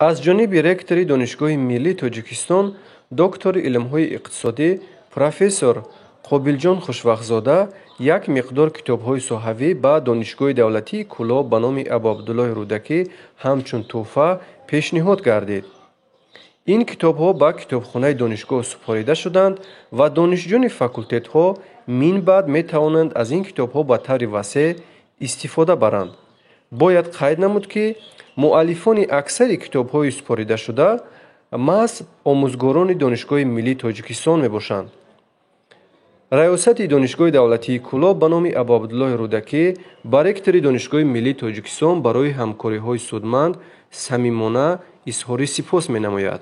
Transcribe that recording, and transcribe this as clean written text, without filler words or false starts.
Аз ҷониби ректори Донишгоҳи миллии Тоҷикистон, доктори илмҳои иқтисодӣ, профессор Қобилҷон Хушвақтзода як миқдор китобҳои соҳавӣ ба Донишгоҳи давлатии Кӯлоб ба номи Абуабдуллоҳи Рӯдакӣ ҳамчун тӯҳфа пешниҳод гардид. Ин китобҳо ба китобхонаи донишгоҳ супорида шуданд ва донишҷӯёни факултетҳо минбаъд метавонанд аз ин китобҳо ба таври васеъ истифода баранд. Бояд қайд намуд, ки муаллифони аксари китобҳои супоридашуда маҳз омӯзгорони Донишгоҳи миллии Тоҷикистон мебошанд. Раёсати Донишгоҳи давлатии Кӯлоб ба номи Абуабдуллоҳи Рӯдакӣ ба ректори Донишгоҳи миллии Тоҷикистон барои ҳамкориҳои судманд самимона изҳори сипос менамояд.